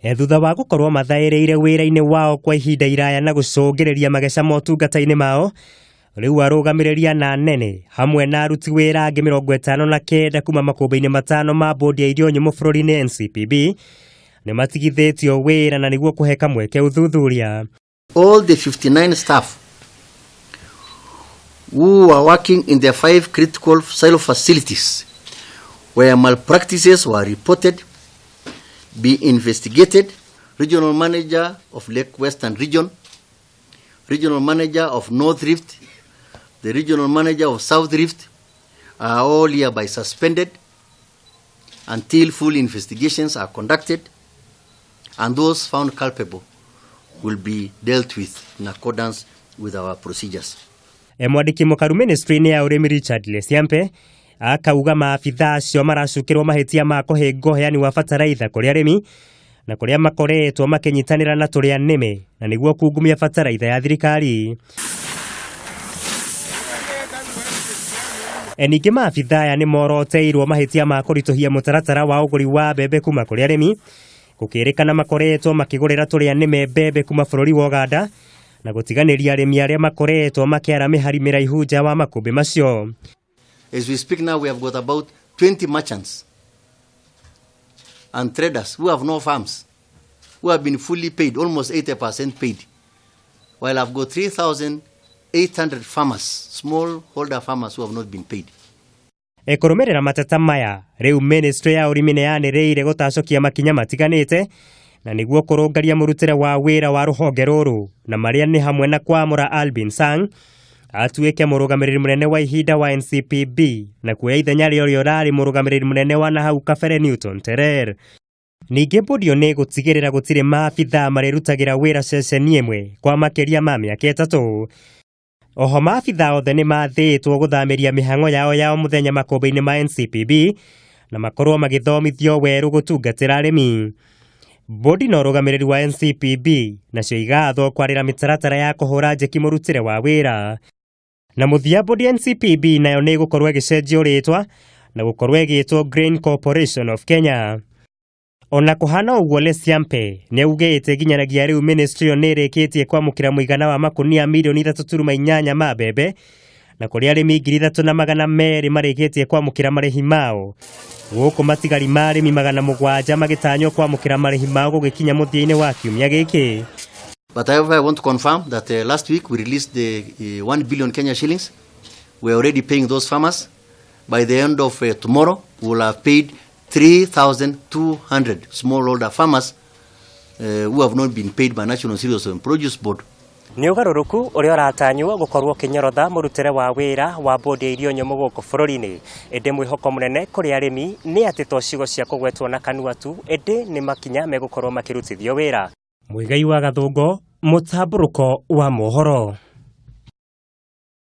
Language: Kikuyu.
Thutha wa gũkorwo mathaĩrĩire wĩra-inĩ wao kwa ihinda iraya na gũcũngĩrĩria mageca motungata-inĩ mao, rĩu arũgamĩrĩri ana anene hamwe na aruti wĩra angĩ 59 kuma makũmbĩ-inĩ 5 ma bodi ya irio nyũmũ bũrũri-inĩ NCPB nĩ matigithĩtio wĩra na nĩguo kũhe kamweke ũthuthuria. All the 59 staff who are working in the 5 critical silo facilities where malpractices were reported be investigated. Regional Manager of Lake Western Region, Regional Manager of North Rift, the Regional Manager of South Rift are all hereby suspended until full investigations are conducted, and those found culpable will be dealt with in accordance with our procedures. Mwandĩki mũkaru ministry-inĩ ya ũrĩmi Richard Lesiampe akauga maabitha acio maracukĩrwo mahĩtia ma kũhĩnga ũheani wa bataraitha kũrĩ arĩmi na kũrĩa makoretwo makĩnyitanĩra na tũrĩa nĩme na nĩguo kungumia bataraitha ya thirikari. Ningĩ maabitha aya nĩ moroteirwo mahĩtia ma kũritũhia mũtaratara wa ũgũri wa mbembe kuma kũrĩ arĩmi, gũkĩrĩkana makoretwo makĩgũrĩra tũrĩa nĩme mbembe kuma bũrũri wa Uganda na gũtiganĩria arĩmi arĩa makoretwo makĩara mĩhari mĩraihu nja wa makũmbĩ macio. As we speak now, we have got about 20 merchants and traders who have no farms, who have been fully paid, almost 80% paid. While I've got 3,800 farmers, smallholder farmers who have not been paid. Kũrũmĩrĩra mateta maya, rĩu ministry ya ũrĩmi nĩ yanĩrĩire gũtacũkia makinya matiganĩte na nĩguo kũrũngaria mũrutĩre wa wĩra wa rũhonge rũrũ, na marĩa nĩ hamwe na kwamũra Albin Sang atuĩke mũrũgamĩrĩri mũnene wa ihinda wa NCPB na kuoya ithenya rĩa ũrĩa ũrarĩ mũrũgamĩrĩri mũnene wa nahau kabere Newton Terer. Ningĩ bodi ĩyo nĩ ĩgũtigĩrĩra gũtirĩ maabithaa marĩrutagĩra wĩra ceceni ĩmwe kwa makĩria ma mĩaka 3. Oho maabithaa othe nĩ mathĩtwo gũthamĩria mĩhang'o yao ya o mũthenya makũmbĩ-inĩ ma NCPB na makorwo magĩthomithio werũ gũtungatĩra arĩmi. Bodi na ũrũgamĩrĩri wa NCPB nacio igathwo kwarĩra mĩtaratara ya kũhũra njeki mũrutĩre wa wĩra. Na mũthia bodi ya NCPB nayo nĩ ĩgũkorwo ĩgĩcenjio rĩtwa na gũkorwo ĩgĩtwo Grain Corporation of Kenya. Ona kũhana ũguo, Lesiampe nĩ augĩte nginyanagia rĩu ministry ĩyo nĩ ĩrĩkĩtie kwamũkĩra mũigana wa makunia mirioni 3.8 ma mbembe na kũrĩ arĩmi 3,200 marĩkĩtie kwamũkĩra marĩhi mao, gũkũ matigari ma arĩmi 700 magĩtanywo kwamũkĩra marĩhi mao gũgĩkinya mũthia-inĩ wa kiumia gĩkĩ. But however, I want to confirm that last week we released the 1 billion Kenya shillings. We are already paying those farmers. By the end of tomorrow, we will have paid 3,200 smallholder farmers who have not been paid by National Cereals and Produce Board. Nĩ ũgarũrũku ũrĩa ũratanywo gũkorwo ũkĩnyorotha mũrutĩre wa wĩra wa bodi ya irio nyũmũ gũkũ bũrũri-inĩ, ĩndĩ mwĩhoko mũnene kũrĩ arĩmi nĩ atĩ to ciugo cia kũgwetwo na kanua tu, ĩndĩ nĩ makinya megũkorwo makĩrutithio wĩra. Mũigai wa Gathũngo, mũtambũrũko wa mohoro.